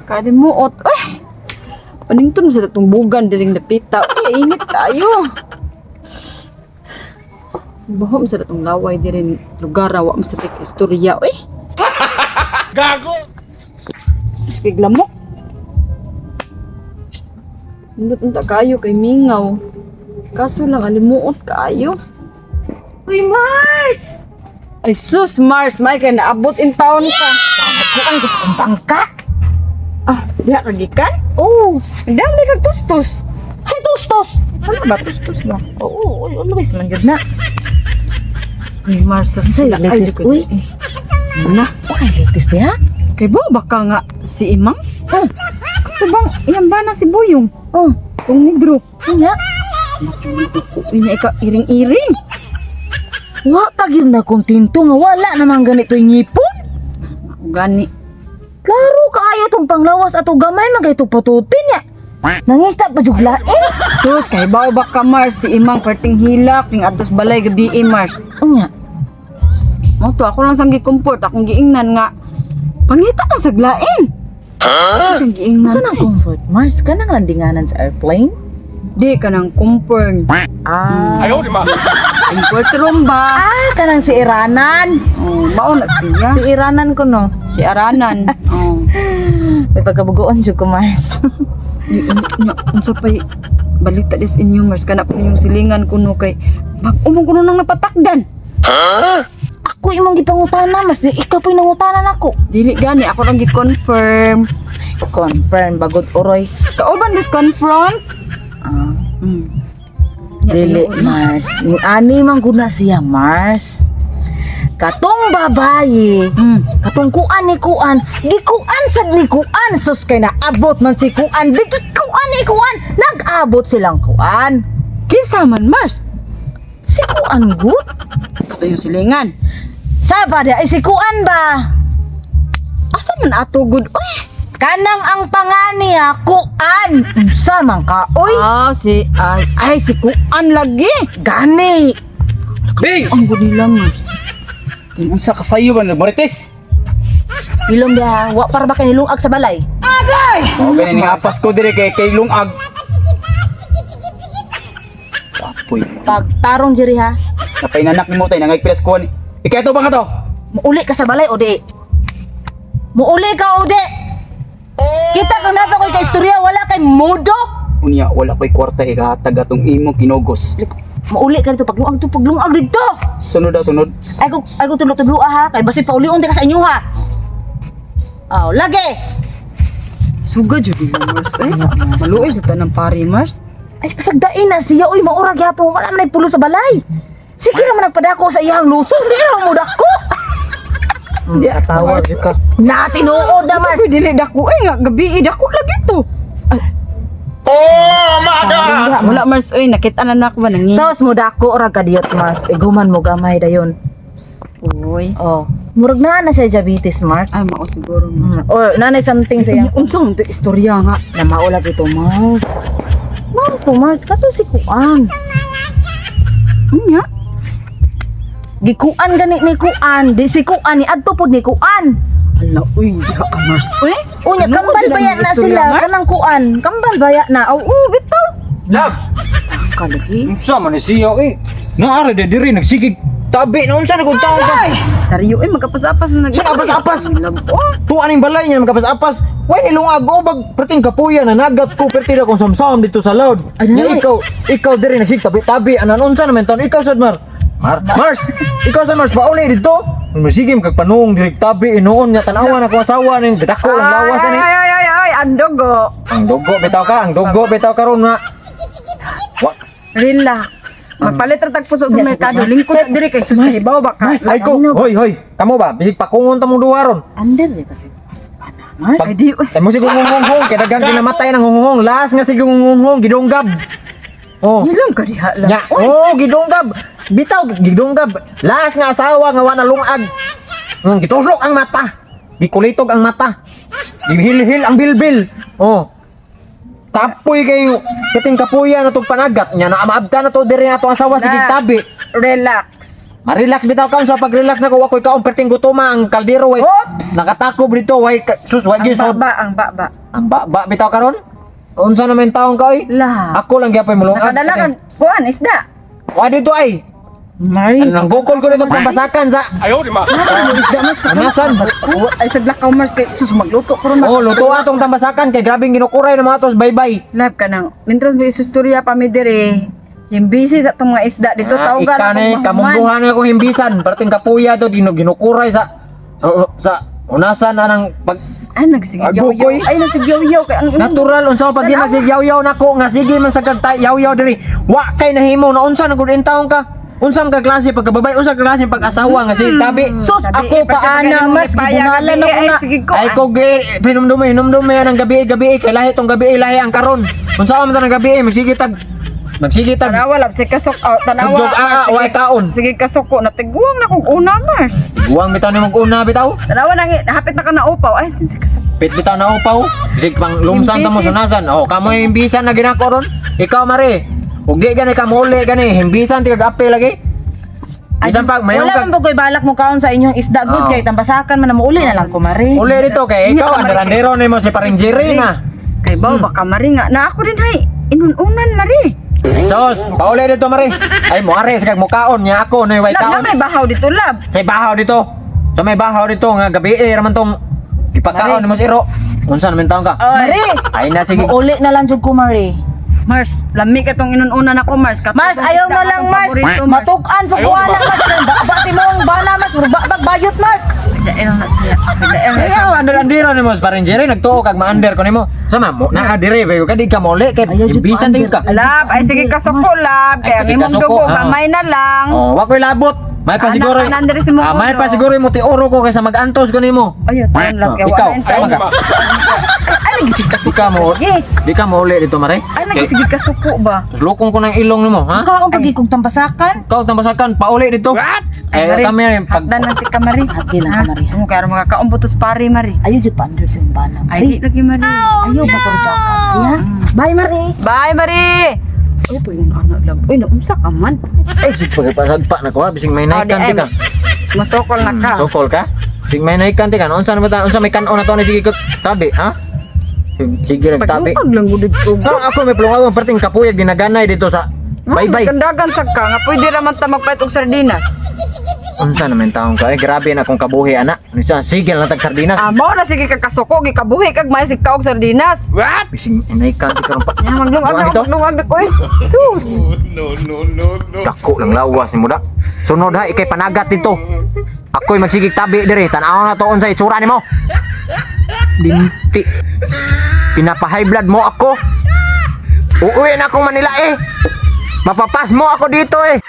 Kalimuot. Eh! Panington mo sa itong bugan diring napita. Eh, init kayo. Baho mo sa itong laway diring lugar. Wa mo sa tik istorya. Eh! Gago! Sige, lamok. Nindot unta kayo kay mingaw. Kaso lang, alimuot kaayo. Uy, Mars! Ay, sus, Mars! May kay naabot in town ka. Kuan ko sa kong bangka. Ah, diha ka gikan? Oh, Dami kag tustos. hay tustos. Ano ba tustos ba? Oo, oh, always man jud na. Uy, Mars, sus. Unsay Ay, latest, jud ko uy? di. Na. Okay, latest niya. Kay ba baka nga si Imang? Oh, Kato bang iyan ba na si Boyong? oh, Kung negro. unya. Uy, na ikaw iring-iring. Wa pa gyud na kontento nga wala naman ganito yung ngipon. Gani. Klaro kaayo tong panglawas ato gamay man kay patutin niya. Nangita pa jud lain. Sus, kay ba baka Mars si Imang perting hilak ning adtos balay gabi eh, Mars. Unya. Mo to ako lang sang gi-comfort, akong giingnan nga pangita ka sa glain. Huh? Siyang giingnan. Unsa nang comfort Mars kanang landinganan sa airplane? Di ka nang comfort. Ah, Ayaw, di ba? Comfort room ba? ah kanang si Iranan. Oh, mao na siya. Si Iranan ko no. Si Aranan. Oh. May pagkabugoon jud ko Mars. Nya, unsa pay balita dis inyo Mars kana kuno yung silingan kuno kay bag-o man kuno nang napatakdan. Ako imong gipangutana Mars, di ikaw po'y nangutana nako. Dili gani ako lang gi-confirm. Confirm bagod uroy. Kauban dis confront? Ah. Nya, Dili, tinuod na. Mars. Ning ani man guna siya, Mars. Katong babaye, katong kuan ni kuan, gikuan sad ni kuan, sus kay naabot man si kuan, di gikuan ni kuan, nag-abot silang kuan. Kinsa man Mars? Si kuan good? Kato yung silingan. Saba di ay si kuan ba? Asa man ato good? Uy! Kanang ang pangani ha, kuan. Unsa man ka, oy? Ah, si ay, ay si Kuan lagi. Gani. Bing! Ang good nila Mars. Unsa ka sayo ba Marites? Ilong diha, wa para ba kay nilungag sa balay? O gani ning apas ko dire kay kay lungag. Kapoy. Pagtarong diri ha, Napay nanak nimo tay nangay pilas kuan. Ikaw ba nga to? Muuli ka sa balay o di? Muuli ka o di? Kita kang napa ko'y kaistorya, wala kay modo. Unya wala ko'y kwarta ikahatag atong imong kinugos. Muuli ka dito, paglungag to, paglungag dito. Sunod ah, sunod. Ay ko tulo-tulo ha, kay basin paulion di ka sa inyo ha. Aw, lagi. Suga jud nila Mars eh. Maluoy sa tanang pare Mars. Ay, pasagdain na siya, uy, maura gyapon, wala man ay pulo sa balay. Sige naman nagpadako sa iyang luso, hindi na mo dako. Di Tawa ka. Na tinuod na Asa Mars. ko dili dako eh nga gabi eh, dako lagi to. Oh my God! Wala Mars oy nakita na nako ba nangin. Sos mo dako ra ka diyot Mars, iguman mo gamay dayon. Uy. Oh, murag na na siya diabetes Mars. Ay mao siguro Mars. Or nanay something sa iya. Unsa man to istorya nga? Na maula gito Mars. Mao po Mars kato si Kuan. Unya? Gikuan gani ni Kuan, di si Kuan ni adto pod ni Kuan. Ala uy, diha ka Mars. Uy, Unya Ano kambal ko baya din ang na istorya, sila Mars? kanang Kuan. Kambal baya na. Aw, oh, bitaw. Love! Kalagi. Unsa man ni siya eh? Naara de diri nagsigig tabi na unsa na kung taon ka. Saryo eh magkapas-apas na nag. Siya kapas-apas? Oh, Tuan ning balay niya magkapas-apas. Way nilungag o bag perting kapuya na nagat ko perti na kong samsam dito sa load. Ay, Nya nanay. ikaw, ikaw diri nagsig tabi-tabi anan unsa naman taon ikaw sad Mar. Mar Mars, ikaw sad Mars pauli dito. Sige kag panung diri tabi inuon nga tan-awan ako asawa ning dako ang lawas ani. Ay ay ay ay, ang dugo. Ang dugo bitaw ka, ang dugo bitaw karon nga. Wa Relax. Magpalit ra tag puso sa merkado. Lingkod ta diri kay sus kahibaw ba ka. Ay ko, hoy hoy, kamo ba? Bisig pakungon ta mong duha ron. Under di kasi. Mars. Ay di uy. Ay mo sig ngungunghong kay daghang kinamatay nang ngungunghong. Las nga sig ngungunghong gidunggab. Oh. Ilang ka diha lang. Nya, oh, gidunggab. Bitaw gidunggab. Las nga asawa nga wa na lungag. Gituslok ang mata. Gikulitog ang mata. Gihilhil ang bilbil. Oh. Kapoy kayo. Kiting kapuya na tong panagat nya na maabta na to diri ato asawa sige Na. tabi. Relax. Ma-relax bitaw kaon sa pag-relax na ko wa koy kaon perting gutuma ang kaldero way. Oops! Nakatakob dito way sus way Ang gyud. baba, ang baba. Ang ba bitaw karon? Unsa naman taong ka oy? Lah. Ako lang gyapon mulungag. Nakadala kag kuan isda. Wa dito ay. Mari. Ano nang bukol ko dito tambasakan sa Ayaw, di ma. Isda mas. Anasan. Ay sa Black Commerce kay sus magluto ko ron. Oh, luto atong tambasakan kay grabing ginukuray ng mga tos bye-bye. Love ka nang. Mintras may istorya pa mi dire. Yung busy sa itong mga isda dito Ah, tawgan ika na eh, kamungguhan na akong himbisan. Parating kapuya to, ginukuray sa unasan na ng pag Ay nagsigyaw. Agukoy. Ay nagsigyaw kay ang natural unsa pag di magsigyaw-yaw nako nga sige man sa kag yaw-yaw diri. Wa kay nahimo na unsa na gud intawon ka. Unsa man ka klase pagkababay, unsa ka klase pag-asawa nga sige tabi. Sus, Tabi, ako eh, pa ana pagka- Mars, pagka- gibunalan ako ay, na. sige ko. Ay ko hinumdumi hinumdumi ang gabi gabi kay lahi tong gabi lahi ang karon. Unsa man ta ng gabi magsige tag magsige tag Tanawa lab sige kasok oh, tanawa. Tugtog, ah, Mars, sige- way kaon. Sige kasuko na tiguang na kog una Mars. Uwang bitaw ni una bitaw. Tanawa nang hapit na ka na upaw. Ay sige kasok. Pit bitaw na upaw. Bisig pang lumsan ta mo sunasan. Oh, kamo himbisan na ginako ron. Ikaw mare. Ug di gani ka muli gani himbisan ti kag ape lagi. Bisan pag mayon Wala ka man po ko'y balak mo kaon sa inyong isda good Oo. kay tambasakan man na muuli na lang ko Mari. uli dito kay ikaw anderandero nimo si paring Jerry na. Kay baw baka mari nga na ako din hay inununan mari. Sos, pauli dito mare. Ay mo are sa kag mukaon nya ako no way Lab na kaon. may bahaw dito lab. Sa bahaw dito. Sa may bahaw dito nga gabi eh raman tong ipakaon nimo si Iro. Unsa naman taon ka? Mari, Ay na sige. muuli na lang jud ko Mari. Mars, lami ka tong inununan ako Mars. Katong Mars, ayaw isda na lang katong Mars. paborito, Mars. Matukan po ko ana Mars. Ba si mong bana Mars, babag bayot Mars. Sagdael na siya. Sagdael na siya. Ikaw anderandero nimo si paring Jerry nagtuo kag maander ko nimo. Sama mo naa dire bayo ka di ka muli kay Ayaw, jud himbisan maander. tayo ka. Lab, ay sige kasuko lab. Ay, Kaya ang sige imong kasuko, dugo ah. gamay na lang. Oh, wa ko'y labot. May pa Anak, siguro. anan diri si Mungulo. Ah, may pa siguro mo tiuro ko kaysa magantos ko nimo. Ay, taon lab kay Ikaw, wala ay, taon. Ay, nagisig kasuko. Di ka mo. Lagi. Di ka mo uli dito mare. Ay, nagisig kasuko ba? Tapos lukong ko ng ilong nimo, ha? Kaon pag ikong tambasakan. Ikaw tambasakan, pauli dito. What? Ay, kami ay pag Hagdan lang ti ka mari. Hagdan lang ka, Mari. Mo kaya makakaon butos pare mari. Ayaw jud pa under si mong bana. Ay, di lagi mari. Ayaw ba tong jaka? Ha? Bye Mari. Bye mari. Ay, pag yung anak lab. Uy, naunsa ka man. ay sig pagpasagpa na ko ha, bising may Oh, di naikan ti ay, ka. Masokol na ka. Sokol ka? Bising may naikan ti ka. Unsa na ba ta? Unsa may kanon na to ni sige ko tabi, ha? Sige nagtabi. Pagluag lang gud dito. Sa ako may plungag perting kapuyag ginaganay dito sa bye bye. Kandagan sa ka nga pwede ra man ta magpait og sardinas. Unsa naman taong ka? Eh, grabe na akong kabuhi ana. Unsa sige lang tag sardinas. Ah, mao na sige ka kasuko gikabuhi kag may sig kaog sardinas. What? Bising inay kan ti karon pa. Nya maglungag Ano na ito? maglungag na ko eh. Sus. No, no, no, no. Dako lang lawas ni muda. Sunod ha, ikay panagat dito. Ako'y magsigig tabi diri. Tan-aw na to unsa itsura nimo. Binti. Pinapa-high blood mo ako. Uuwi na akong Manila eh. Mapapas mo ako dito eh.